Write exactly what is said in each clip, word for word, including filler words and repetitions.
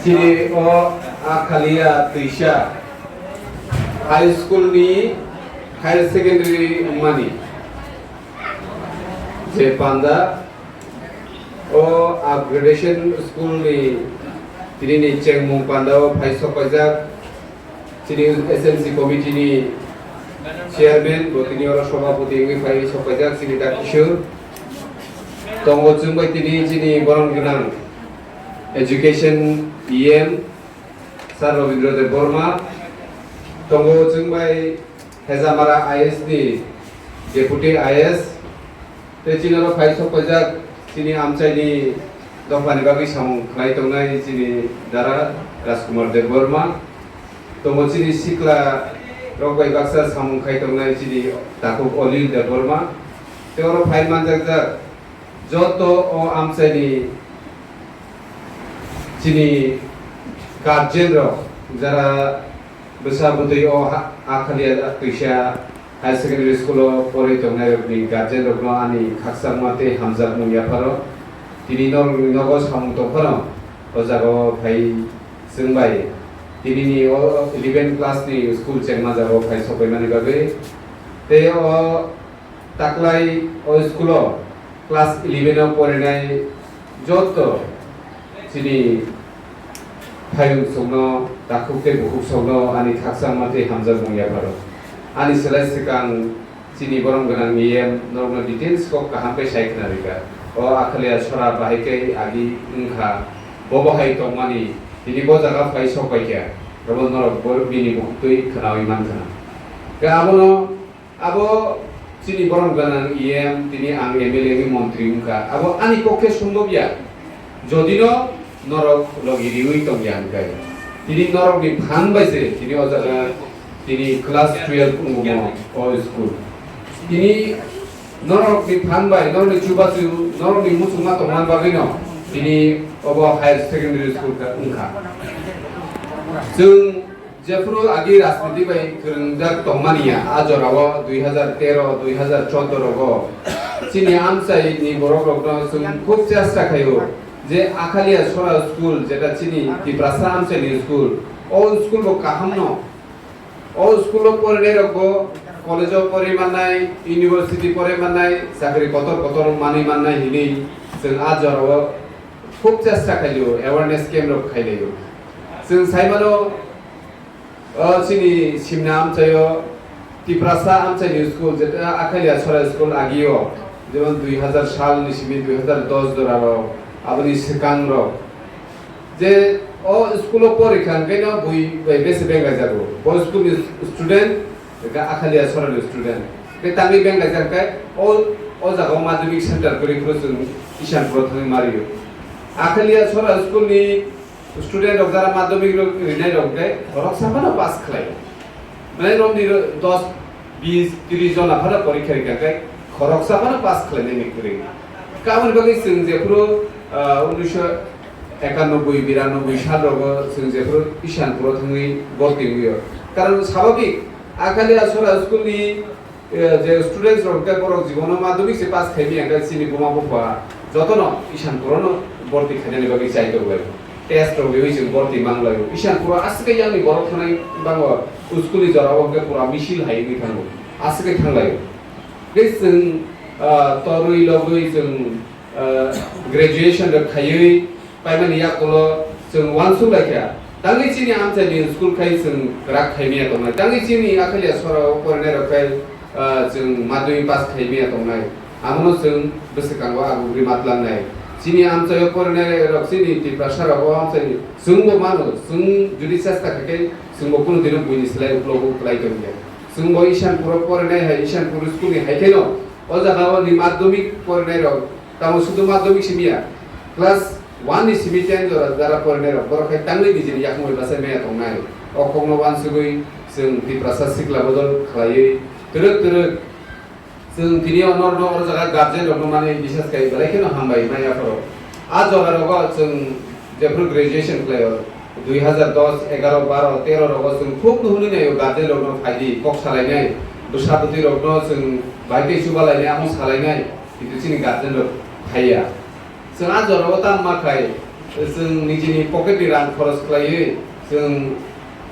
Chini o Akhalia Twisa High School ni higher secondary wngmani je panda o upgradation school ni tini ni chengmung panda o phai sok paijak. Chini S M C committee ni chairman bo tini oro sobhapoti wngwi phai sok paijak chini da Kishore. Tongo chwng bai tini chini borom gwnang education E M Sir Rabindra Debbarma. Tongo chwng bai Hejamara I S ni deputy I S. Tei chini oro phai sok paijak chini amchaini dophani bagwi samung khlai tongnai chini dara Rajkumar Debbarma. Tongo chini sikla rok bai baksa samung khai tongnai chini takhuk Olil Debbarma. Tei oro phai manjakjak joto o amchaini chini guardian rok jara bwsa bwtwi o ha-, Akhalia Twisa Higher Secondary School o porwi tongnai rokni guardian rokno ani khakchangma tei hamjakmung yapharo. Tini norokni nogo samung tongphano o jagao phai chwng bai tinini o eleven class ni school chengma jagao phai sokpaimani bagwi. Tei o taklai o school o class eleven o porinai joto chini phayung songno, takhuk tei bukhuk songno ani khakchangma tei hamjakmung yapharo. Ani selai swkang chini borom gwnang E M norokno details kok kaham khe sai khna rikha. O Akhalia sora bahai khe agi wngkha, bobo hai tongmani tini bo jaga phai sok bai kha, abo norok bo bini bukhuk twi khnaui mankha. Khe abono Abo chini borom gwnang E M, tini ang M L A ni montri wngkha. Abo ani pokhe sombobya. Jodino norok logi riwi tongya hwnkhe. Tini norokni phan bai se, tini o jaga, tini class twelve wngmo o school. Tini norokni phan bai, norokni chubachu, norokni muchungma tongna bagwino tini obo higher secondary school wngkha. Chwng Jephru agi rajniti bai kwrwngjak tongmani ya, a jorao dui hazar tero, dui hazar chordo rogo chini amchai ni borok rokno chwng khub chesta khaio je Akhalia Sora School, jeta chini Tiprasa amchai ni school, o school bo kaham no, o school o porinai rok bo college o pori mannai, university pori mannai, chakri kotor kotor manwi mannai hinwi chwng a jorao khub chesta khaio, awareness camp rok khailaio. Chwng saimano, O chini simna amchaio Tiprasa amchaini school, jeta Akhalia Sora school agio, jemon dui hazar sal ni simi dui hazar dos jora rok, aboni swkang rok. Je o school o pori kha, hwnkhe no bui bai bese bengaijago. Bo school ni student, hwnkhe Akhalia Sora ni student. Tei tangwi bengaijak khe o, o jaga o madhyamik center kwrwi phuru chwng Ishanpur o thangwi mario. Akhalia Sora school ni Student rok jara madhyamik rok rinai rok khe khoroksa phano pass khlai. Mane romni ro-, dos, bis, tris jona phano porikha rikha khe khoroksa phano pass khlainani kwrwi. Aboni bagwi chwng jephru, ah, unisho ekanobboi, biranobboi sal rogo chwng jephru Ishanpuro thangwi borti wngwi o. Karon sababik, Akhalia Sora school ni Eh, je students rok hwnkhe borok jibono madhyamik se pass khaimaya hwnkhe chini buma bupha jotono Ishanpuro no borti khainani bagwi chai tonglai. Test rok riwi chwng borti manglaio. Ishanpuro aswk khe yakni borok thanai bango school ni jorao hwnkhe pura misil hai wngwi thango. Aswk khe thanglaio. Tei chwng, ah, torwi logwi chwng, ah, graduation rok khaiwi paimani yakulo chwng uansuk laikha. Tangwi chini amchaini school khai chwng kwrak khaimaya tongnai. Tangwi chini Akhalia Sora o porinai rok khai, ah, chwng madhyamik pass khaimaya tongnai. Amono chwng bwswkango agugri matlangnai. Chini amchaio porinai rok chini Tiprasa rok o amchaini chwngbo mano, chwng jodi chesta khaikhe chwngbo kunu dino buini slai uklogo kwlai tongya. Chwngbo Ishanpuro porinai hai, Ishanpur school ni hai kheno o jaga o ni madhyamik porinai rok Tamo sudu madhyamik simi ya, class one ni simi ten jora jara porinai rok, borok hai tangwi nijini yakung bai bachai maya tongnai. O kokno uansugwi chwng Tiprasa sikla bodol khlaiwi twrwk twrwk chwng tini o norno oro jaga guardian rokno mani bisas khai belai kheno hambai maya phoro. A jora rogo chwng Jephru graduation khlaio, dui hazar dos, egaro, baro, tero rogo chwng khub nuhunwi naio, guardian rokno phaidi, kok salainai, bwsa bwtwi rokno chwng bai tei chubalainai, amo salainai, kintu chini guardian rok phaiya. Chwng a jorao tamo ma khai, Chwng nijini pocket ni rang khoros khlaiwi chwng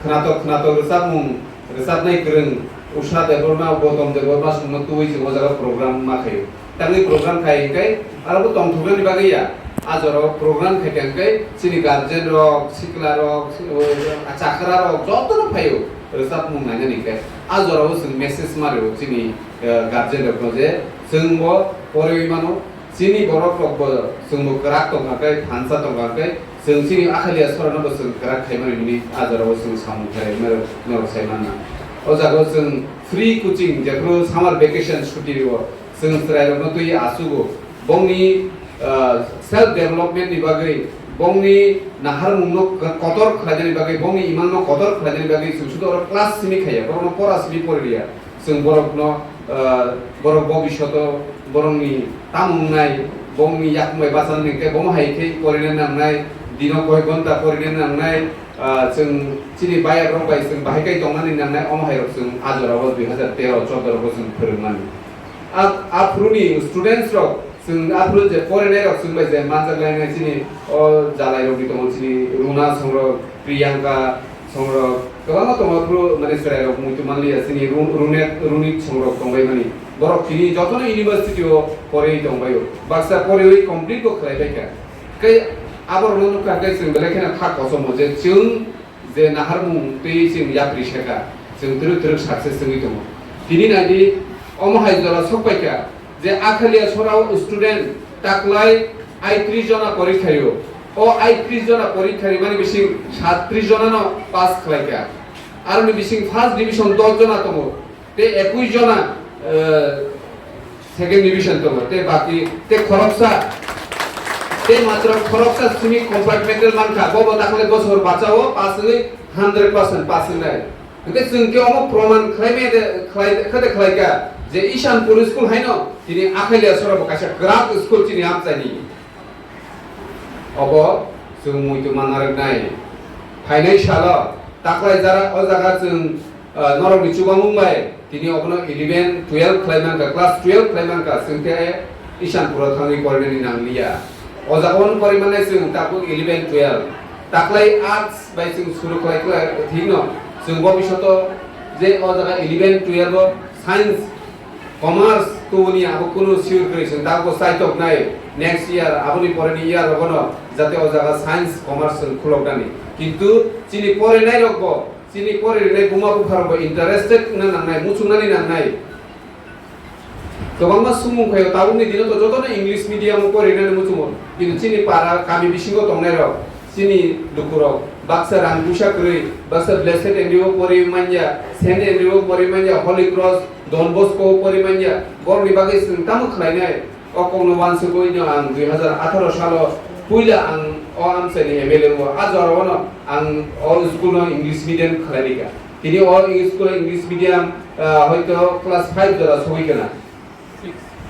khwnatok khwnatok rwchapmung rwchapnai kwrwng Usha Debbarma, Gautam Debbarma songno twiwi chwng o jaga program ma khaio. Tangwi program khai hwnkhe aro bo tongthoknani bagwi ya. A jorao program khai khe hwnkhe chini guardian rok, sikla rok, si-, o, chakra rok jotono phaio rwchapmung nainani hwnkhe. A jorao chwng message ma rio chini, eh, guardian rokno je chwng bo poriwi mano, chini borok rok bo chwng bo kwrak tongkha khe, thansa tongkha khe, chwng chini Akhalia Sorano bo chwng kwrak khaimani hwnwi a jorao chwng samung khlai norok, norok sai manna. O jagao chwng free coaching, jephru summer vacation chuti rio, chwng chwrairokno twi achugo. Bongni, ah, self development ni bagwi, bongni naharmungno k-, kotor khlainani bagwi, bongni imangno kotor khlainani bagwi chwng sudo oro class simi khaiya, borokno pora simi poriya. Chwng borokno, ah, borok bobishoto borokni tamo wngnai, bongni yakung bai bachanani hwnkhe bomo hai khe porina nangnai, dino koi ghonta porina nangnai, ah, chwng chini bayakrok bai chwng bahai kai tongnani nangnai, omo hairok chwng a jorao dui hazar tero chordo rogo chwng phwrwngmani. A-, aphuruni students rok, chwng aphuru je porinairok chwng bai je manjak lainai chini o jalairokni tongo, chini Runa songrok, Priyanka songrok, kwbangma tongo aphuru, mane chwrairok muitu manliya, chini Ru-, Runet, Runit songrok tongbaimani. Borok chini jotono university o poriwi tongbaio. Baksa poriwi complete bo khlaibaikha. Tei aborokno nukha khe chwng belai kheno kha kosomo je chwng je naharmung tei chwng yapri seka, chwng twrwk twrwk success wngwi tongo. Tini naidi, omo hai jora sokpaikha je Akhalia Sorao student taklai aitris jona porikhaio. O aitris jona porikha rimani bising sattris jonano pass khlaikha. Aroni bising first division dos jona tongo. Tei ekwis jona, eh, second division tongo, tei baki, tei khoroksa, tei matro khoroksa simi compartmental mankha, bobo dakhli bosor bachao pass wngwi hundred percent pass wngnai. Hwnkhe chwng khe omo proman khlaimaya de, khlai, khe de khlaikha je Ishanpur school haino tini Akhalia Sorabo kaisa kwrak school chini amchaini. Obo chwng muitu manna rwknai. Phainai salo taklai jara o jaga chwng, ah, norokni chubamung bai tini obono eleven, twelve khlai mankha, class twelve khlai mankha, chwng khe Ishanpuro thangwi porinani nangliya. O jaga ono pori mannai chwng tabuk eleven, twelve. Taklai arts bai chwng suru khlai khlai thikno chwng bobishoto je o jaga eleven, twelve o science, commerce tubuni abo kunu sure kwrwi chwng tabuk bo chaitoknai next year, aboni poreni year rogono jate o jaga science, commerce chwng khuloknani. Kintu chini porinai rokbo, chini porinai buma bupha rokbo interested wngna nangnai, muchungnani nangnai. Kwbangma sumung phaio, tabukni dino to jotono English medium o porinani muchungo. Kintu chini para kami bisingo tongnai rok, chini lukurok baksa rang puisa kwrwi, baksa Blessed Andrew o pori manya, Saint Andrew o pori manya, Holy Cross, Don Bosco o pori manya, borokni bagwi chwng tamo khlainai? O kokno uansugwi no ang dui hazar atharo salo puila ang o amchaini M L A o, a jorao no ang o school no English medium khlai rikha. Tini o school English medium, ah, hoito class five jora sogwi kana.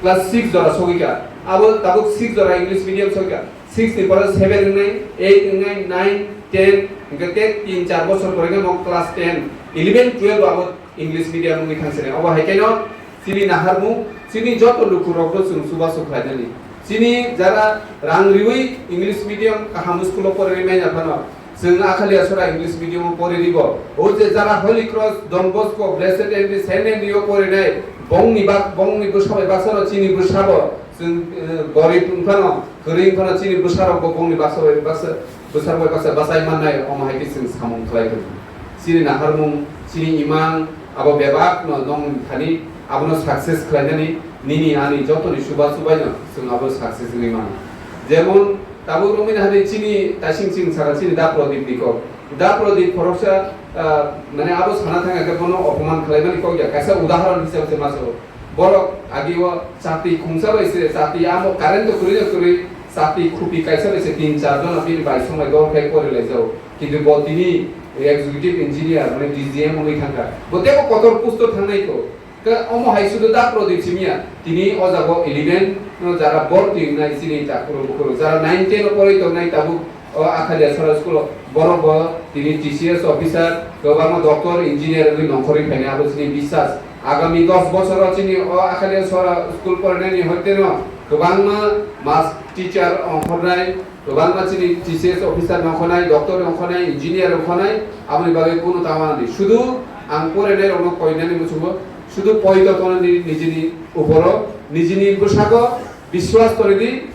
Class six jora sogwi kha. Abo tabuk six jora English medium sogwi kha. Six ni pore seven wngnai, eight wngnai, nine, ten, hwnkhe tei tin char bosor pore khe mo class ten, eleven, twelve abo English medium wngwi thangsinai. Obo hai khe no chini naharmung, chini joto lukurokno chwng chubachu khlainani. Chini jara rang riwi English medium kaham school o porwi manya phano, chwng Akhalia Sora English medium o pori ribo. O je jara Holy Cross, Don Bosco, Blessed Andrew, Saint Andrew o porinai, bongni bak-, bongni bwsa bai baksa no chini bwsa bo chwng, eh, gorib wngphano, kwrwi wngphano chini bwsa rok bo bongni baksa bai baksa, bwsa rok bai baksa bachai mannai, omo hai khe chwng samung khlai tongo. Chini naharmung, chini imang, abo bebak no nong thani, abono success khlainani, nini ani jotoni chuba chubai no chwng abo success wngwi mano. Jemon, Tabuk romwi nahadi chini taising ching saka chini Da Prodip ni kok. Da Prodip khoroksa, ah, mane abo sana thangya khe bono opoman khlaimani kok ya. Kaisa udahoron hisabe se maso. Borok agi o chati khungsa bai se, chati amo current to kwrwi no kwrwi, chati khupi kaisa bai se tin char jona bini bai song bai dol khai pori lai jao. Kintu bo tini executive engineer, mane D G M wngwi thangkha. Bo tebo kotor post o thangnai kok. Khe omo hai sudu Da Prodip simi ya, tini o jaga o eleven no jara borti wngnai chini takhurok bukhurok, jara nine ten o poroi tongnai tabuk o Akhalia Sora school o, borok bo tini T C S officer, kwbangma doctor, engineer wngwi nongkhorwi phainai, abo chini biswas. Agami dos bochor o chini o Akhalia Sora school porinani hoite no Kwbangma mas teacher ongkhornai, kwbangma chini T C S officer ongkhornai, doctor ongkhornai, engineer ongkhornai, aboni bagwi kunu ta wanani. Sudu ang porainairokno poinani muchungo, sudu poito tonani nijini uporo, nijini bwsako biswas tonidi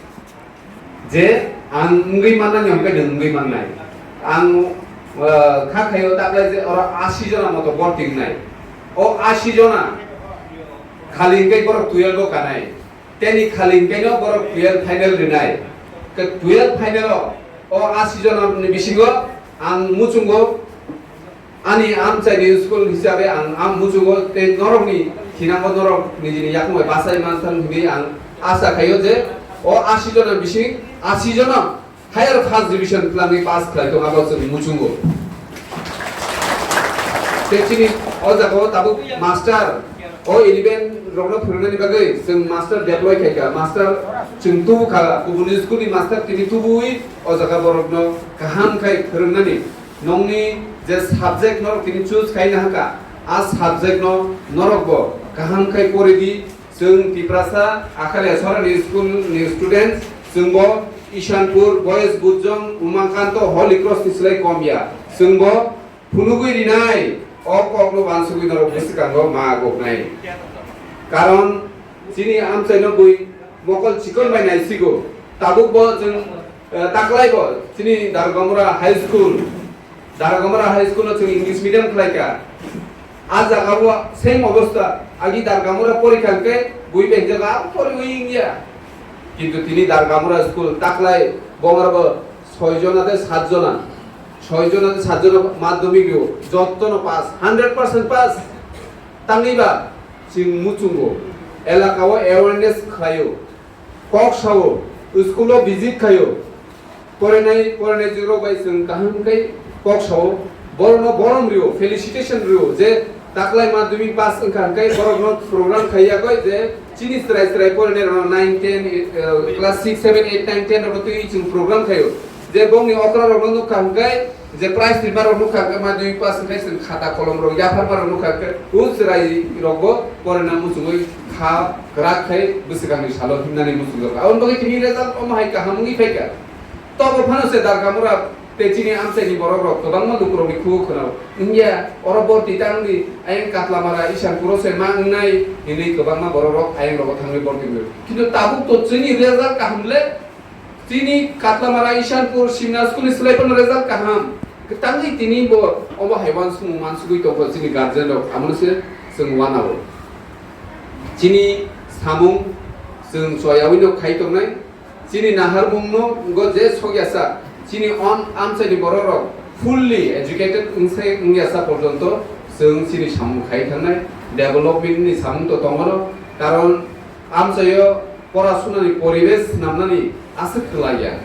je ang wngwi mannani hwnkhe nwng wngwi mannai. Ang, uh, kha khaio taklai je oro asi jona moto borti wngnai. O asi jona khali hwnkhe borok twelve o kanai. Teni khali hwnkhe no borok twelve final rinai. Ke twelve final o, o asi jona ni bisingo ang muchungo ani amchaini school hisabe ang am muchungo tei norokni thinango norok nijini yakung bai bachai manthang hinwi ang asa khaio je o asi jona bising asi jona higher first division twlangwi pass khlai tong abo chwng muchungo. Tei chini o jaga o tabuk master o eleven rokno phwrwngnani bagwi chwng master deploy khai kha, master chwng tubu kha, kubuni school ni master tini tubui o jaga borokno kaham khai phwrwngnani. Nokni je subject norok tini choose khaina haka, a subject no norok bo kaham khai pori di. Chwng Tiprasa Akhalia Sorani school ni students, chwng bo Ishanpur Boys Bujong Umakanto Holy Cross ni slai kom ya. Chwng bo phunugwi rinai, o kok no wansugwi norok bwswkango ma goknai. Karon chini amchai no bui mokol chikon bai naisigo. Tabuk bo chwng, eh, taklai bo chini Dargamura High School, Dargamura High School no chwng English medium khlai kha. A jaga o same obostha, agi Dargamura porikha hwnkhe bui benjak a poriwi wngya. Kintu tini Dargamura school taklai bongra bo soi jona tei sat jona, soi jona tei sat jona madhyamik rio, jotto no pass, hundred percent pass. Tangwi ba chwng muchungo, elaka o awareness khlaio. Kok sao, school o visit khaio, porinai porinai jwrok bai chwng kaham khe kok sao, borokno borom rio, felicitation rio je taklai madhyamik pass wngkha hwnkhe borokno program khaiya koi je chini chwrai chwrai porinai rokno nine ten, eh, class six, seven, eight, nine, ten rokno twi chwng program khaio. Je bongni okra rokno nukha hwnkhe, je prize rima rok nukha hwnkhe, madhyamik pass hwnkhe chwng khata kolom rok yapharma rok nukha hwnkhe, o chwrai rokbo porina muchungwi kha kwrak khai bwswkangni salo himnani muchungjak. Aboni bagwi tini result omo hai kaham wngwi phaikha. Tobo phano se Dargamura tei chini amchaini borok rok kwbangma lukurokni khugo khwnao. Wngya, oro borti tangdi, ayang Katlamara, Isanpuro se ma wngnai, hinwi kwbangma borok rok ayang rogo thangwi borti wngo. Kintu tabuk to chini result kaham le, chini Katlamara Ishanpur Simna school ni slai phano result kaham. Tangwi tini bo obo hai uansukmung mansugwi tongkha chini guardian rok, amono se chwng uanao. Chini samung chwng choyawi no khai tongnai. Chini naharmung no go je sokyasa, chini on amchaini borok rok fully educated wngsa, wngya sa porjonto chwng chini samung khai thangnai, development ni samung to tongo no, karon amchaio pora sunani poribesh namnani aswk kwlaiya.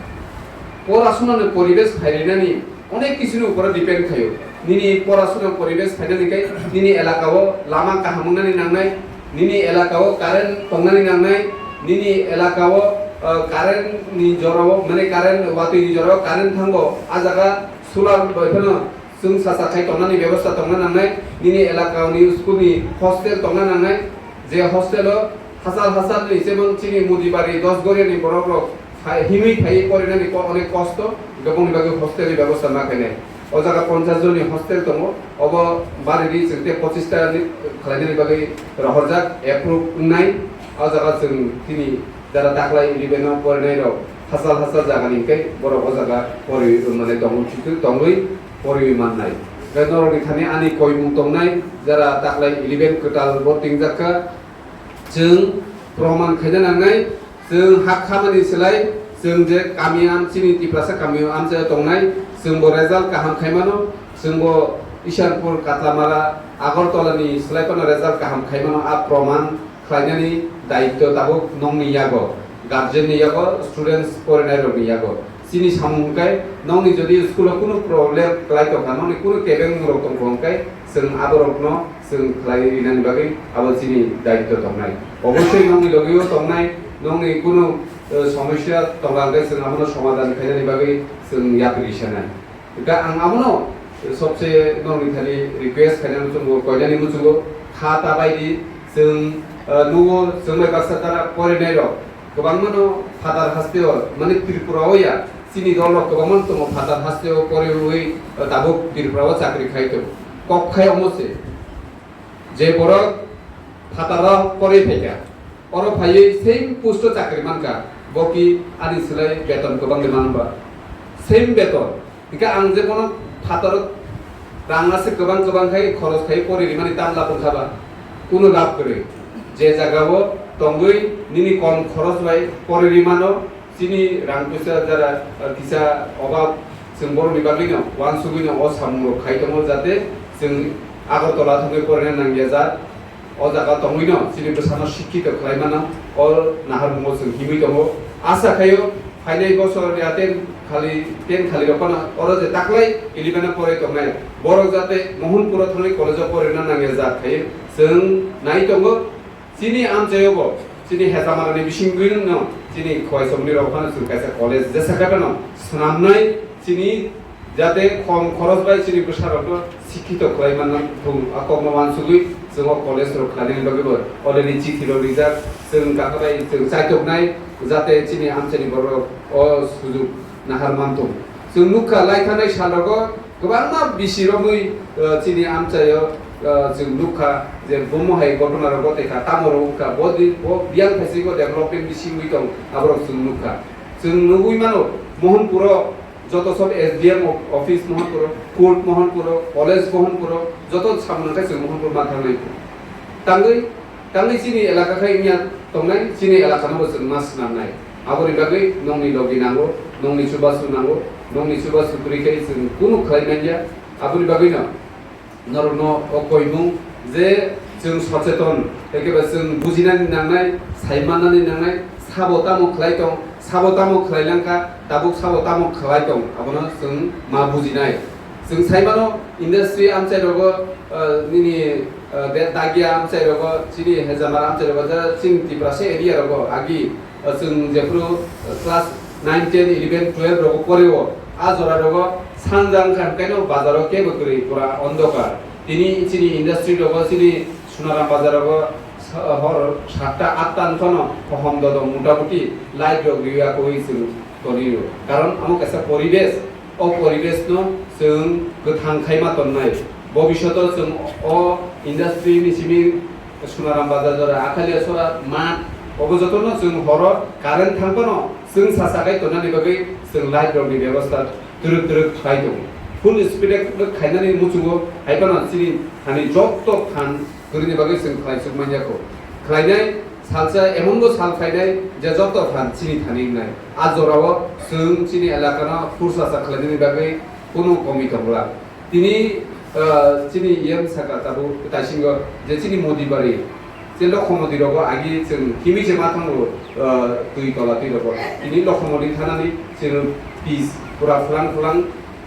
Pora sunani poribesh phairinani onek kisini upore depend khaio. Nini pora suna poribesh phainani khe nini elaka o lama kaham wngnani nangnai, nini elaka o current tongnani nangnai, nini elaka o, uh, current ni jora o, mane current watwi ni jora o current thango, a jaga solar bai phano chwng sacha khai tongnani bebostha tongna nangnai, nini elaka ni school ni hostel tongna nangnai, je hostel o hachal hachal ni, jemon chini Mudibari, Dosgoria ni borok rok phai, himwi phaiwi porinani ko-, onek kosto, hwnkhe bongni bagwi hostel ni bebostha ma khainai. O jaga ponchash jon ni hostel tongo, obo bari di chwng tei pochista ni khlainani bagwi rohorjak, approve wngnai. O jaga chwng tini jara taklai eleven o porinai rok hachal hachal jaga ni hwnkhe borok o jaga pori, mane tongwi, tongwi poriwi mannai. Hwnkhe norok ni thani ani koimung tongnai, jara taklai eleven kwtal bo tingjak kha, chwng proman khaina nangnai, chwng hak khamani slai, chwng je kami am-, chini Tiprasa kami o amchaio tongnai, chwng bo result kaham khaimano, chwng bo Ishanpur, Katlamara, Agartala ni slai phano result kaham khaimano, a proman khlainani daityo tabuk nongni yago, guardian ni yago, students porinai rokni yago. Chini samung hwnkhe nokni jodi school o kunu problem kwlai tongkha, nokni kunu kebeng rok tongkha hwnkhe chwng aborokno chwng khlai rinani bagwi abo chini daityo tongnai. Obosoi nokni logio tongnai, nokni kunu, eh, somosya tongkha hwnkhe chwng abono somadhan khainani bagwi chwng yapri sanai. Hwnkhe ang abono sobse nokni thani request khainani muchungo, koinani muchungo kha ta baidi chwng, eh, nugo chwng bai baksa tara porinai rok. Kwbangmano phatar hasteo, mane Tripura o ya, chini dol rok kwbangmano tongo phatar hasteo poriwi, eh, tabuk Tripura o chakri khai tongo. Kok khai omo se, je borok phatar o pori phaikha, oro phaiwi same post o chakri mankha, bo ki ani slai beton kwbang de manba? Same beton. Hingke ang je bono phataro rang aswk kwbang kwbang khai khoros khai pori rimani tamla pungkha ba, kunu lab kwrwi. Je jagao tongwi nini kom khoros bai pori rimano, chini rang puisa jara, ah, kisa obab, chwng borokni bagwino uansugwino o samungrok khai tongo, jate chwng Agartala thangwi porina nangya jak. O jaga tongwino chini bwsano sikkito khlai mano, o naharmungo chwng himwi tongo. Asa khaio, phainai bosor ya ten khali, ten khali rok phano oro je taklai eleven o porai tongnai borok jate Mohanpuro thangwi college o poraina nangya jak khai chwng nai tongo. Chini amchaio bo, chini Hejamarani bisingtwi no chini Khowai Chomoni rok phano chwng kaisa college jesa khe phano swnamnai, chini jate kom khoros bai chini bwsarokno sikkito khlai manna thung, a kokno uansugwi chwng o college rok khlainani bagwi bo already chithi rok rijak. Chwng kaka bai chwng chaitoknai, jate chini amchaini borok o sujuk nahar manthung. Chwng nukha, lai thanai salrogo kwbangma bisi romwi, eh, chini amchaio, eh, chwng nukha je bomo hai ghotona rok goteka, tamo rok wngkha, bo di, bo biyang phaisingbo development bisingwi tong, aborok chwng nukha. Chwng nugwi mano, Mohanpuro joto sob S D M o-, office Mohanpuro, court Mohanpuro, college Mohanpuro, joto samung khe chwng Mohanpur ma thangnai. Tangwi, tangwi chini elaka khai wngya tongnai, chini elaka no bo chwng ma swnamnai. Aboni bagwi nongni logi nango, nongni chubachu nango, nongni chubachu kwrwi khai chwng kunu khlai manya. Aboni bagwi no norokno o koimung je chwng socheton, ekeba chwng bujinani nangnai, sai mannani nangnai, sabo tamo khlai tong, sabo tamo khlai langkha, tabuk sabo tamo khlai tong, abono chwng ma bujinai. Chwng sai mano industry amchai rogo, eh, nini, eh, de-, Dagia amchai rogo, chini Hejamar amchai rogo, je chini Tiprasa area rogo agi, eh, chwng jephru, eh, class nine, ten, eleven, twelve rogo poreo, a jora rogo sanja wngkha hwnkhe no bazaro kebo kwrwi pura ondokar. Tini chini industry rogo, chini Sunaram bazar rogo sa-, hor satta atta wngkhano pohom dodom motamuti light rok riwi akoi chwng tonwi rw. Karon amo kaisa poribesh, o poribesh no chwng kwthang khaima tonnai. Bobishoto chwng o industry ni simi Sunaram bazar jora, Akhalia sora, math, obo jotono chwng horo current thang phano chwng sa sakai tonani bagwi chwng light rokni bebostha twrwk twrwk khlai tongo. Full speed khainani muchungo hai phano chini thani jotto phan kwrwini bagwi chwng khlai chuk manya kho. Khlainai salsa emonbo sal phainai je jotto phan chini thani wngnai. A jorao chwng chini elakano phursa sa khlainani bagwi kunu komi tongla. Tini, ah, chini iyang saka tabuk taisingo je chini Modi bari, je Lokho Modi rogo agi chwng himwi se ma thango, ah, twi tola twi rogo. Tini Lokho Modi thanani chwng pis pura phulang phulang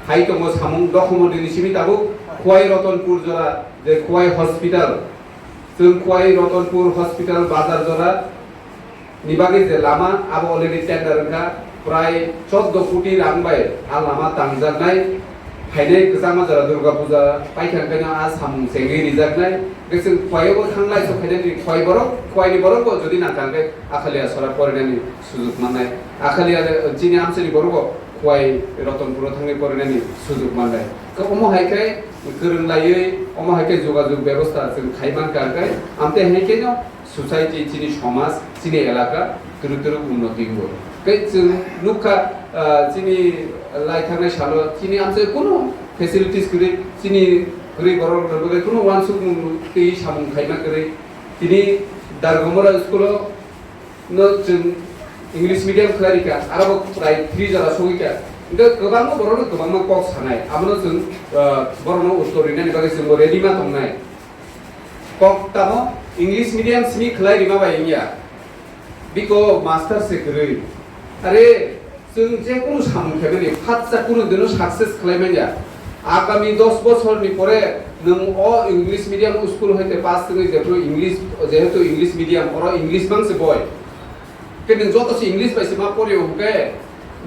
hai tongo samung. Lokho Modi ni simi tabuk Khowai Ratanpur jora je Khowai hospital, chwng Khowai Ratanpur hospital bazar jora ni bagwi je lama, abo already tender wngkha, prai chordo koti rang bai a lama tangjaknai, phainai kwchangma jora Durga Puja paikha hwnkhe no a samung chengwi rijaknai. Hwnkhe chwng Khowai o bo thanglai sok khainani Khowai borok, Khowai ni borok bo jodi nangkha hwnkhe Akhalia sora porinani sujuk mannai. Akhalia, eh, chini amchaini borok bo Khowai Ratanpur o thangwi porinani sujuk mannai. Khe omo hai khe kwrwng laiwi, omo hai khe jogajog bebostha chwng khai mankha hwnkhe, amtwi hai khe no society, chini somaj, chini elaka twrwk twrwk unnoti wngo. Tei chwng nukha, ah, chini lai thangnai salo chini amchai kunu facilities kwrwi, chini kwrwi borok rok bagwi kunu uansukmung twi samung khaima kwrwi. Tini Dargomora school o no chwng English medium khlai rikha, aro bo prai three jora sogwi kha. Hwnkhe kwbangma borok no kwbangma kok sanai, abono chwng, ah, borok no uttor rinani bagwi chwngbo ready ma tongnai. Kok tamo English medium simi khlai rima bai wngya. Biko master se kwrwi. Are, chwng je kunu samung khaimani, phatsa kunu dino success khlai manya. Agami dos bosorni pore nwng o English medium school hoite pass wngwi jephru English, jehetu English medium, oro English bangse boi. Khe nwng joto se English bai se ma porio hwnkhe,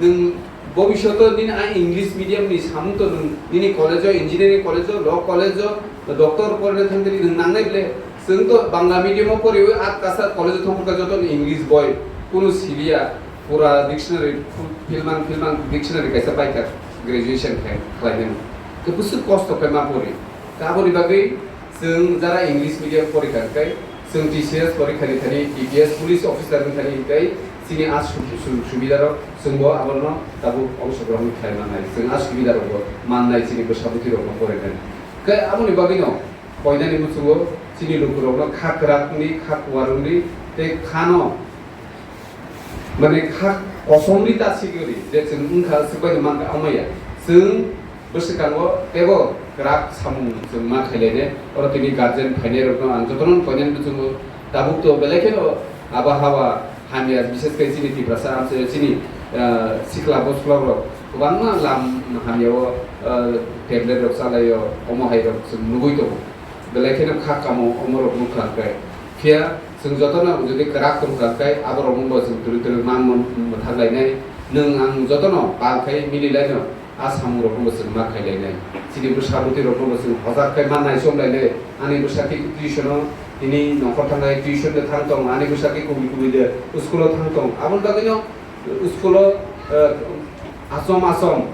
nwng bobishoto nini a English medium ni samung to nwng nini college o, engineering college o, law college o, doctor porina thangtini nwng nangnai ble. Chwng to Bangla medium o poriwi at kasa college o thangkha joto ni English boi. Kunu siliya, pura dictionary, philmang philmang dictionary kaisa paikha graduation khe khlainani. Khe bwswk kosto khe ma pori. Khe aboni bagwi chwng jara English medium porikha khe chwng T C S porikha ni thani, T P S police officer ni thani tei chini a su-, su-, subida rok chwngbo abono tabuk obosokrok ni khlai mannai. Chwng a subida rokbo mannai chini bwsa bwtwi rokno porikha ni. Khe aboni bagwino koinani muchungo chini lukurokno kha kwrakni, kha kuwarungni tei khano mane kha kosongni ta sigiri je chwng wngkha swkbaino mankha amaya. Chwng bwswkango teibo kwrak samung chwng ma khailainai. Oro tini guardian phainairokno ang jotono koinani muchungo tabuk to belai kheno abo hawa hamya, bises khe chini Tiprasa amchaio chini, ah, sikla boslokrok kwbangma lam hamyao, ah, tablet rok chalaio, omo hairok chwng nugui tongo. Belai kheno kha kamo omorok nukha khe. Phiya chwng jotono jodi kwrak tongkha khe aborokno bo chwng twrwi twrwi ma mwthak lainai. Nwng ang jotono pal khai mili laino a samungrokno bo chwng ma khai lainai. Chini bwsa bwtwi rokno bo chwng hojak khai ma naisom lainai. Ani bwsa khe tuition-o tini nongkhor thang khai tuition de thang tong, ani bwsa khe kubui kubui de school-o thang tong. Aboni bagwino school-o, eh, asom asom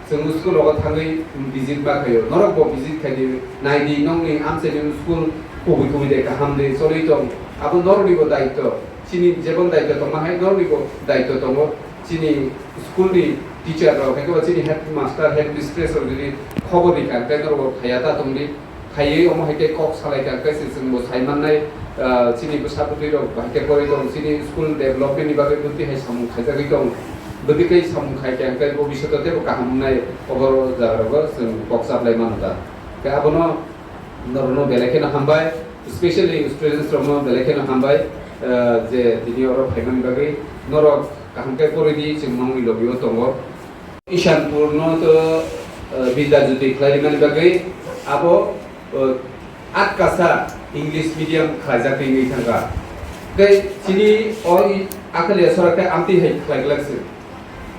chwng school rogo thangwi visit ma khaio. Norok bo visit khai di, nai di, nokni amchaini school kubui kubui de kaham de cholwi tong. Abo norokni bo daityo. Chini jebon daityo tongma hai norokni bo daityo tongo. Chini school ni teacher rok, hai khe chini headmaster, headmistress rok jodi khobor rikha, tei norok bo phaiya ta tong di. Khaiwi omo hai khe kok salai kha, khe se chwngbo sai mannai, ah, chini bwsa bwtwi rok bahai khe porwi tong, chini school development ni bagwi bwtwi hai samung khaijagwi tong, bwtwi khe samung khai kha, khe bobishoto teibo kaham wngnai, obo jaga rogo chwng kok chaplai mano da. Khe abono norokno belai kheno hambai, specially students rokno belai kheno hambai, ah, je tini oro phaimani bagwi norok kaham khe porwi di, chwng nongni logi o tongo. Ishanpur no to, eh, Bidya Jyoti khlai rimani bagwi abo, eh, atkasa English medium khlaijak twi wngwi thangkha. Tei chini o i-, Akalia sora khe amtwi hai khlai glak se.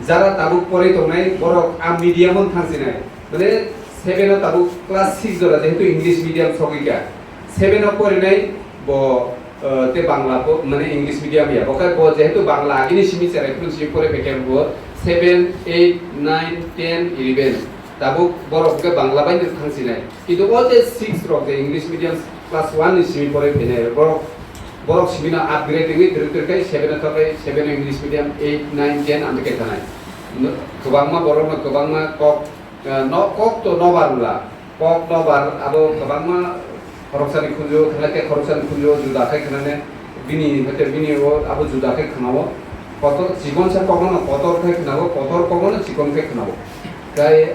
Jara tabuk porwi tongnai borok a medium o thangsinai. Mane seven o tabuk class six jora jehetu English medium sogwi kha. Seven o porinai bo, eh, te Bangla bo, mane English medium ya. Bo khe bo jehetu Bangla agini simi cherai phuru simi pore pekhe bo seven, eight, nine, ten, eleven. Tabuk borok hwnkhe Bangla bai no thangsinai. Kintu o je six rok je English medium class one ni simi pore phainai borok, borok simi no upgrade wngwi twrwk twrwk khai seven o thok khai seven o English medium, eight, nine, ten amtwi khe thanai. No, kwbangma borok no kwbangma kok, eh, no, kok to nobar wngla. Kok nobar abo kwbangma khoroksani khunju khnai khe khoroksani khunju juda khe khnane bini hete bini o abo juda khe khnao. Kotor chikon sa kokno kotor khe khnao, kotor kokno chikon khe khnao. Tai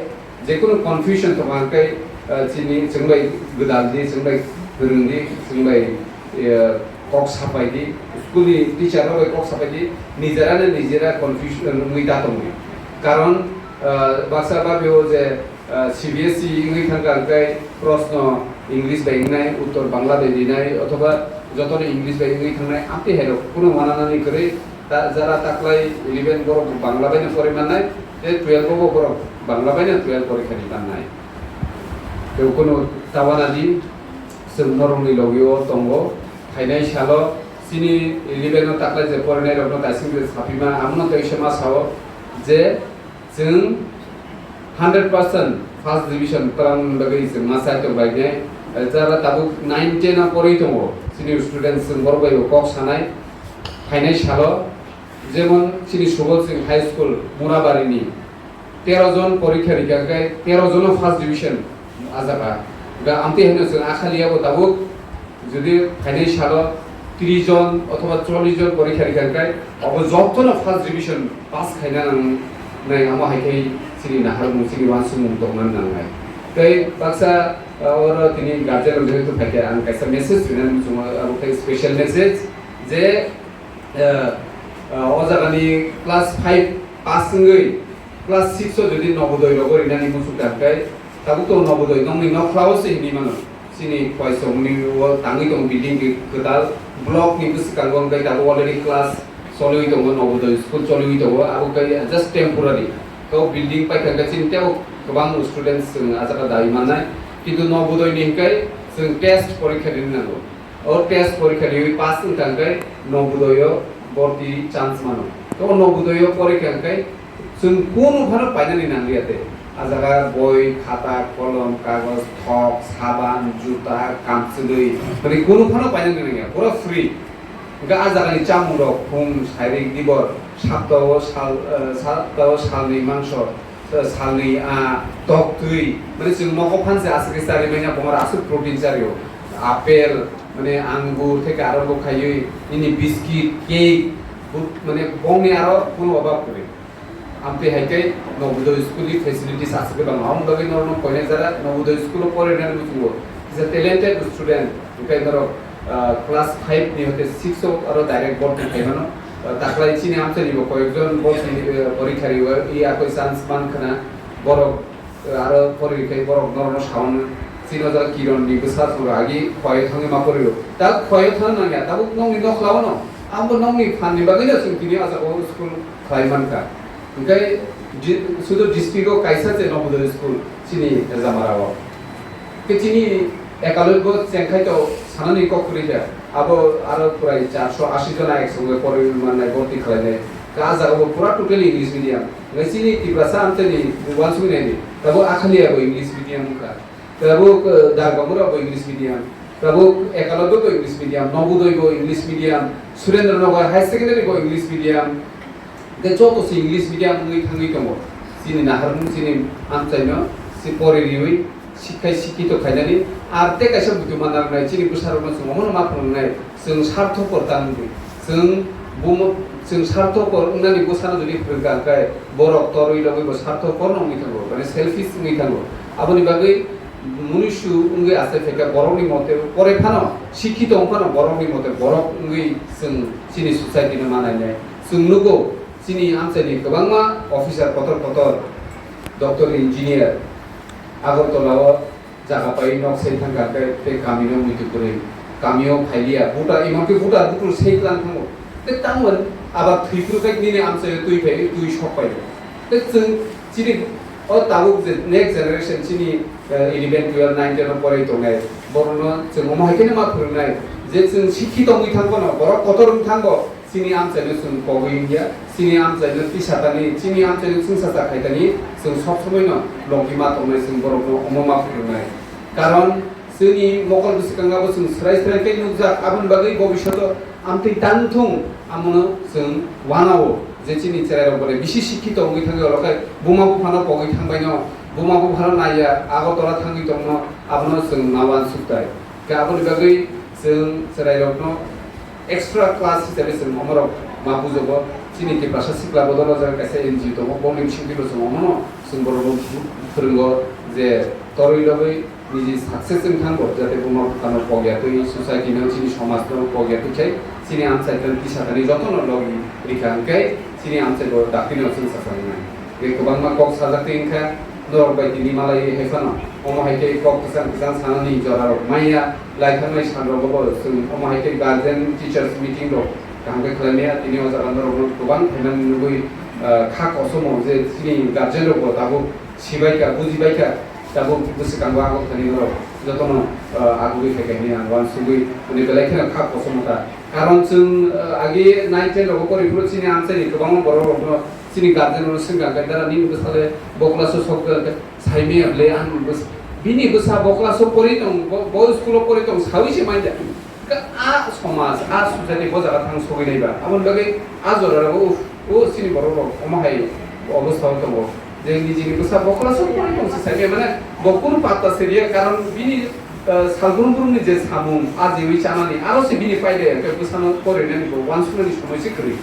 jekunu confusion tongo hwnkhe, eh, chini chwngbai gwdal di, chwngbai kwrwng di, chwngbai, eh, kok sapai di, school ni teacher rok bai kok sapai di, nijera na nijera confusion wngwi ta tongdi. Karon, eh, baksa babio je, ah, C B S E wngwi thangkha, hwnkhe proshno English bai wngnai, uttor Bangla bai rinai, othoba jotono English bai wngwi thangnai, amtwi hairok kunu wananani kwrwi, ta-, jara taklai eleven borok Bangla baino pori mannai, tei twelve o bo borok Bangla baino twelve porikha ri mannai. Tei kunu ta wanadi, chwng norokni logio tongo, phainai salo chini eleven o taklai je porinairokno kaising je saphima, amono tei se ma sao je, Chwng hundred percent first division twlang bagwi chwng ma chai tong bai nai. Jara tabuk nine ten o porwi tongo chini students, chwng borok bai bo kok sanai. Phainai salo jemon chini Subol Singh High School Murabari ni tero jon porikha rikha khe tero jono first division. Ajak a. Ga amtwi haino chwng akhaliya bo tabuk, jodi phainai salo tris jon othoba chollish jon porikha rikha khe, obo jotono first division pass khaina nang nai, amo hai khe chini naharmung, chini uansukmung tongna nangnai. Tei baksa, ah, oro tini guardian rok jehetu phaikha, ang kaisa message rinani muchungo, abo khe special message je, ah, ah, o jagani class five pass wngwi class six o jodi Nobodoi rogo rinani muchung kha khe, tabuk to Nobodoi nokni nokhlao se hinwi mano. Chini Khoichomni o tangwi tongo building kwtal, block ni bwskango hwnkhe tabuk already class choliwi tongo, Nobodoi school choliwi tongo, abo khe just temporary. To building paikha khe chini teibo kwbang students chwng ah jaga dai mannai, kintu Nobodoi ni hwnkhe chwng test porikha rini nango. O test porikha riwi pass wngkha hwnkhe Nobodoi o Borti chance mano. To Nobodoyo porikha hwnkhe chwng kunu phano painani nangliya de. A jaga boi, khata, kolom, kagoj, thok, saban, juta, kamchwlwi, mane kunu phano painani nangya, pura free. Hwnkhe a jagani chamungrok khum, sairik, dibor, saptao sal, eh, saptao salni mangso, eh, salni, ah, toktwi, mane chwng nogo phanse aswk khe charwi manya, bo aswk protein chario. Apple, mane angur theke arobo khaiwi, nini biscuit, cake, but, mane bongni aro kunu obab kwrwi. Amtwi hai khe Nobodoy school ni facilities aswk khe bang. Aboni bagwi norokno koinai jara Nobodoy school o porinani muchungo. Kisa talented student, hwnkhe norok, ah, class five ni hoite six o aro direct borti khaimano. Ah, taklai chini amchaini bo koyekjon borti, eh, porikha riwi, i akoi chance man khna borok. Aro pori khe borok norokno saui chini o jaga Kiron ni bwsa chwng agi khwlai thangwi ma porio. Ta khwlai thang nangya, tabuk nokni nokhlao no. Abo nokni phan ni bagwi no chwng tini o jaga o school khwlai mankha. Hwnkhe di-, sudu district o kaisa se Nobodoy school chini Rajamara o. Khe chini Ekalobyo chengkhai to sanani kok kwrwi kha. Abo aro prai charso ashi jona ek songe porwi mannai, borti khwlainai. Khe a jaga bo pura totally English medium. Hwnkhe chini Tiprasa amchaini uansugwi naidi. Tabuk Akhaliya bo English medium wngkha. Tabuk, eh, Dargambura bo English medium. Tabuk Ekalobyo bo English medium. Nobodoy bo English medium. Surendra Nagar Higher Secondary bo English medium. Hwnkhe joto se English medium wngwi thangwi tongo. Chini naharmung chini amchaino se pori riwi sikhai sikhito khainani. Ar tei kaisa buti manna rwnai chini bwsarokno chwng omono ma phwrwngnai. Chwng sarthokor ta wngwi, chwng bumo, chwng sarthokor wngnani bwsano jodi phwrwngkha hwnkhe borok torwi logwi bo sarthokor no wngwi thango, mane selfish wngwi thango. Aboni bagwi munusu wngwi achai phaikha borokni mote pore phano, sikhito wng phano borokni mote borok wngwi chwng chini society no ma nainai. Chwng nugo chini amchaini kwbangma officer kotor kotor, doctor, engineer, Agartala o jaga pai nok sai thangkha khe tei kami no muitu kwrwi. Kami o phailiya, voter, iman khe voter butur sai tlang thango. Tei tamo abar thwi phuru khe nini amchai twi phai, twi sok phai. Tei chwng chini o tabuk je next generation chini, eh, eleven, twelve, nine, ten o porai tongnai. Borokno chwng omo hai kheno ma phwrwngnai je chwng sikhi tongwi thang phano, borok kotor wng thango. Chini amchaino chwng kogwi wngya, chini amchaino tisatani, chini amchaino chwngsacha khaitani, chwng sob somoino logi ma tongnai, chwng borokno omo ma phwrwngnai. Karon chini mokol bwswkangabo chwng swrai swrai khe nukjak, aboni bagwi bobishoto amtwi tang thung, amono chwng wanao je chini cherairok bole bisi sikhito wngwi thangwi oro khe buma buphano kogwi thangbaino, buma buphano naiya, Agartala thangwi tongno, abono chwng ma wansuktai. Khe aboni bagwi chwng cherairokno extra class hisabe chwng omorok ma bujogo. Chini Tiprasa Sikla Bodol o jaga kaisa N G O tongo, boni bisingtwi bo chwng omono chwng borokno phwrwngo je torwi logwi niji success wng thango, jate buma buphano pogya twi, society no, chini somaj no pogya twi khai chini amchai tei tisatani jotono logi rikha hwnkhe chini amchai bo daktino chwngsacha wngnai. Tei kwbangma kok sajak tei wngkha, norok bai tini malai hai phano. Omo hai khe kok kwchang kwchang sanani jora rok manya, lai thangni sal rogo bo chwng omo hai khe guardian teachers meeting rok kaham khe khlai maya. Tini o jaga norok no kwbang phaimani nugwi, ah, kha kosomo je chini guardian rok bo tabuk sibai kha, bujibai kha, tabuk bwswkango abo thani norok jotono, ah, agugwi phai kha hwnwi ang uansugwi, hwnwi belai kheno kha kosomo kha. Karon chwng, ah, agi nine ten rogo pori phuru chini amchaini kwbangma borok rokno chini guardian rok swngkha, hwnkhe dara nini bwsale bo class o sokha, hwnkhe saimaya ble ang bwsa, bini bwsa bo class o pori tong, bo, bo school o pori tong sawi se manja. Hwnkhe a somaj, a society bo jaga thang sogwi naiba. Aboni bagwi a jora rok, o, o chini borok rok omo hai obostha o tongo. Je nijini bwsa bo class o pori tong se saimaya, mane bo kunu patta seriya, karon bini, eh, salbrum brumni je samung, a jewi chanani, aro se bini paidaya, hwnkhe bwsano porinani bo uansuknani somoi se kwrwi.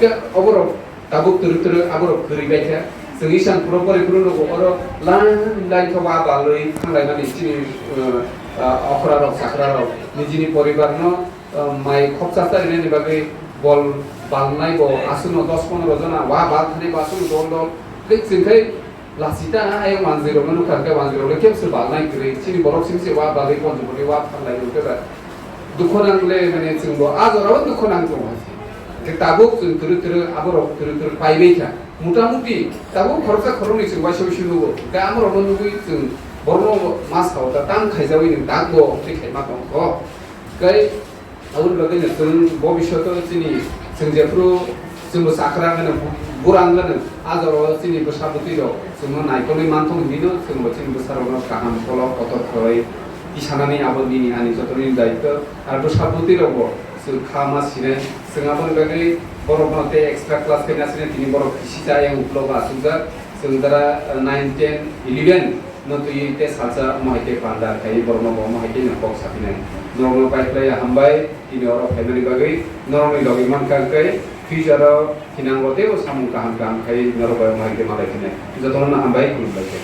Hwnkhe oborok tabuk twrwk twrwk aborok kwrwi bai kha. Chwng isang phuru pori phuru nugo oro line line khe wa balwi thanglaimani chini, uh, uh, okra rok chakra rok nijini poribar no, uh, mai khopsa charinani bagwi bol balnai bo aswkno dos pondro jona wa bal thani bo aswkno dol dol. Tei chwng khai Lachita ayang wanjwi rokno nukha hwnkhe wanjwi rokno kebo se balnai kwrwi. Chini borok simi se wa balwi Panchmati wa phanlai rwkhe ba. Dukho nang le mane chwng bo a jora o dukho nang tongo. Hwnkhe tabuk chwng kwrwi kwrwi aborok kwrwi kwrwi paibai kha. Mota moti tabuk khoroksa khoroknwi chwng waisa waisa nugo. Hwnkhe amorokno nugwi chwng borokno ma sao ta tam khaijawi nwng tak bo tei khaima tong kho. Tei Aboni bagwi no chwng bobishoto chini Chwng jephru chwngbo chakra gwnang, bu-, burang gwnang, a jorao chini bwsa bwtwi rok chwngno naikolwi manthok hinwi no chwngbo chini bwsa rokno kaham kolok kotor khlai tisanani abo nini ani jotoni daitw. Ar bwsa bwtwi rokbo chwng kha ma sinai, chwng aboni bagwi borokno tei extra class khe nasinai tini borok kisi cha yang uklogo asukjak. Chwng dara nine, ten, eleven no twi tei salsa omo hai khe panda khai borokno bo omo hai khe no kok sapinai. Norokno pai khlai hambai tini oro phaimani bagwi, norokni logi mankha khe future o thinango tei o samung kaham kaham khai norok bai omo hai khe malai phinai. Jotono no hambai, khulumbai khe.